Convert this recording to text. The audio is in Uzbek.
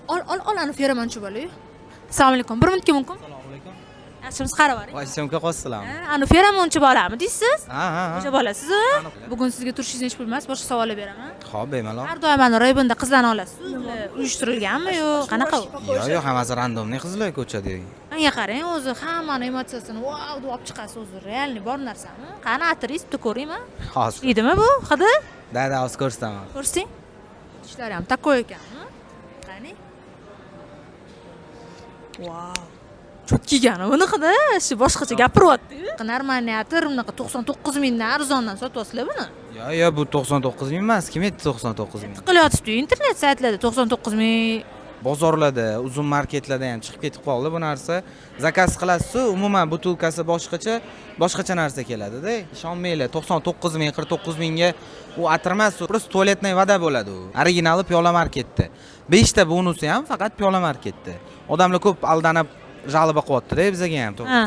Ol, ol, ol, ani feromonchi bola. Assalomu alaykum. Bir minutga mumkin? Assalomu alaykum. Yaxshimiz, qarab boring. Voy, съёмка qilyapsizlarmi? Ha, ani feromonchi bolami deysiz? Ha. O'sha bolasiz. Bugun sizga turishingiz hech pul emas, boshqa savollar beraman. Xo'p, bemalol. Har doim ani Ray-Ban'da qizlarni olasiz. Uyushtirilganmi yo qanaqa u? Yo'q, hammasi рандомный qizlar ko'chada. Menga qarang, o'zi hammani emotsiyasini vau deb olib chiqasiz, o'zi реальный bor narsami? Qani atiringiz bitta ko'ringmi? Hozir. Deydimi bu hidi? Да, hozir ko'rsataman. Ko'rsating. Tishlari ham такой ekanmi? Qani? Vau. Cho'tki ekani bunaqada, shu boshqacha gapiryapti. Нормальный atir bunaqa 99 mingdan arzondan sotyapsizlar buni. Yo'q, bu 99 ming emas. Kim aytdi 99 ming? Tiqilyotibdi internet saytlarida 99 ming. Bozorlarda, uzun marketlarda ham chiqib ketib qoldi bu narsa. Заказ qilasiz, umuman бутылка si boshqacha, boshqacha narsa keladida. Ishonmanglar, 99 ming, 49 mingga u atir emas, u просто туалетная вода bo'ladi u. Originali Piyola marketda. 5 ta bonusi ham faqat Piyola marketda. Odamlar ko'p aldanib жалоба qilyapti-da bizga ham. Ha.